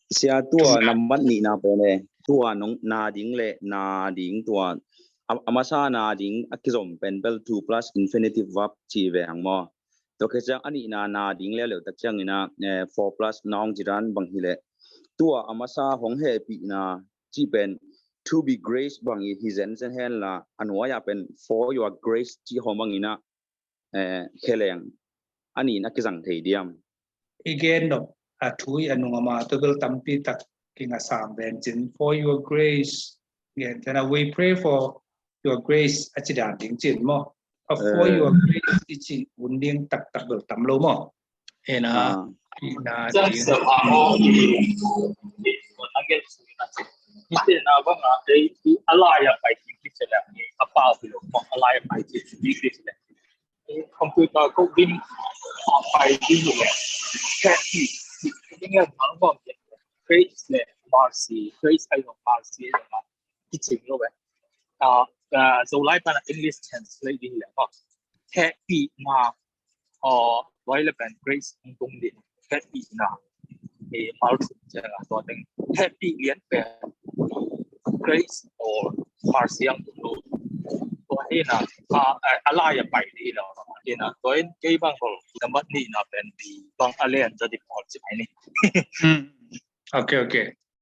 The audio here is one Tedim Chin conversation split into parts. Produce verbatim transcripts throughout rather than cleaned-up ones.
Sia, tua nambat nihna pen e, tua nong na ding le na ding tua a, a masa na ding a kizom pen bel two plus infinitive verb ci ve hang maw. Tua khit ciang a nihna na ding le leutak ciangin a, eh, four plus na hong ci dan bang hi le, tua a masa hong hehpihna ci pen to be grace bang hi zenzen hen la, a nuai-ah pen for your grace ci hong bangin a, eh, kheleng a nih in a kizang thei diam? I gen nop a thu i a nung a ma tua bel tampi tak kinga sam ven cin, for your grace. Gen tena, we pray for your grace a ci dan ding cin maw. A for your grace i ci hun ding taktak bel tam lo maw. Ena, ina just ding. A lai a pai English le, a pa lo maw, a lai a pai English le. Computer coding a pai ding le. Happy. Ding a nang bom. Grace le, mercy. Grace ai lo, mercy ai lo. Kicing lo ve. Ah, ah, Zolai pana English translate ding le maw. Hehpihna. Aw, tua hi le pen grace hong tung ding. Hehpihna. Eh, mercy ciang a tua teng. Hehpih lian pen grace or mercy hong tung lo. Tua hi na, a, a, a lai a pai ding lo. Hi na, tua in kei bang hol, nambat nihna pen bi bang a lian za di pawl ci pai ni. Hmm. Ok, ok.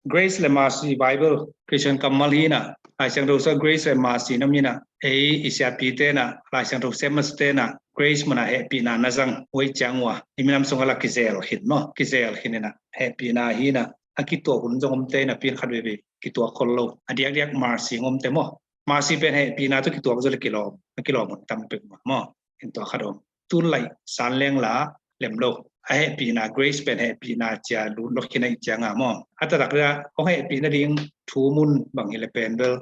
Grace le mercy, Bible, Christian kammal hi na. Lai Siangtho sua grace le mercy na mi na. Ei i siapi te na, Lai Siangtho sem mas te na, grace mana hehpihna na zang, oi ciang ua. I minam sung a la kizel hin maw, kizel hin na. Hehpihna hi na, a kituak hun zong om te na, pin khat veve kituak khol lo. A diakdiak mercy om te maw. Mercy pen hehpihna tawh kituak zaw le kilawm, a kilawm hun tam pek mah maw. En tua khat om. Tun lai san leng la lem lo. A hehpihna, grace pen hehpihna cia lut lo khin a i ciang a maw. A taktak le a hong hehpihna ding thu mun bang hi le pen bel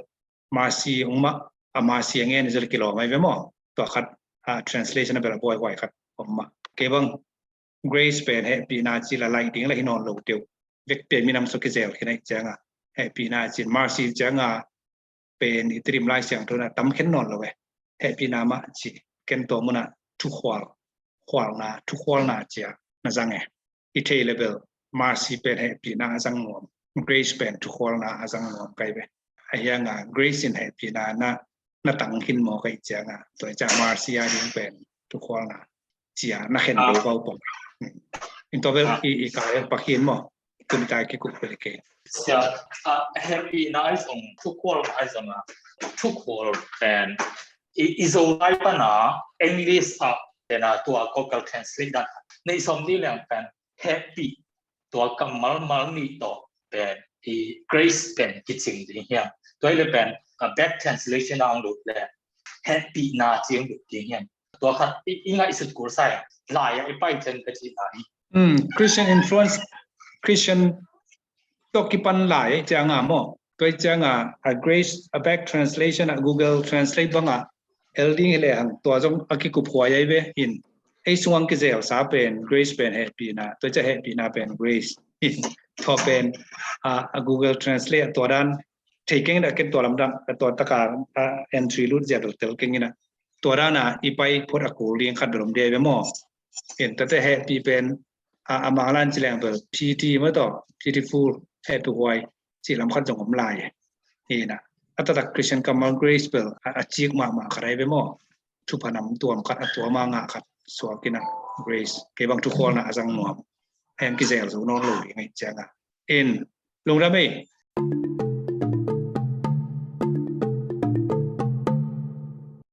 mercy ong mah, a mercy a ngen zaw le kilawm ai ve maw. Tua khat, a, translation a bel a buaihuai khat om mah. Kei bang grace pen hehpihna ci la lai ding la hi nawn lo teu. Vekpi a minam sua kizel khin a i ciang a. Hehpihna ci, mercy ciang a pen i Tedim Lai Siangtho na tam khen nawn lo e. Hehpihna mah ci, ken tua mun a thukhual, khualna, thukhualna cia na zang e. I thei le bel mercy pen hehpihna a zang nuam, grace pen thukhualna a zang nuam kai ve. A hiang a grace in hehpihna na, na tang khin maw kai ciang a, tua i ciang mercy a ding pen thukhualna cia na khen lo bau pong. In tua bel i, i ka el pak hin maw. Tuni ta kikup bel kei. Sia, a, hehpihna ai zong, thukhualna ai zong a, thukhual pen i, i Zolai pana English a pen a tua Google Translate dan nei som ni leng pen hehpih tua kammal mal nih tawh pen i grace pen kicing ding hiam. Tua hi le pen, a, back translation a ang lut le hehpihna ci ang lut ding hiam. Tua khat i, i ngaihsut kul sa hi. Lai a i pai ciang ka cihna hi. Hmm, Christian influence, Christian tawh kipan lai ciang a maw. Tua ciang a, a grace, a back translation a Google Translate bang a el ding hi le hang, tua zong a kikup huai ai ve in. Ei sung ang kizel sa pen grace pen hehpihna, tua ciang hehpihna pen grace. Tua pen, a, a Google Translate a tua dan thei keng in a, ken tua lamdang, a tua taka, a, entry lut zia bel tel keng in a. Tua dan a i pai phot a kul ding khat bel om dia ve maw. In tate hehpih pen, a, a Manglan ci leng bel pity maw tawh, pitiful, hehpih huai ci lam khat zong om lai. Hi na, a taktak Christian kammal grace bel a, a cik mahmah khat ai ve maw. Thupha nam tuam khat, a tuam a ngah khat suak in a, grace. Kei bang thukhualna a zang nuam. Heng kizel zo nawn lo ding a i ciang a. In, lungdam ei,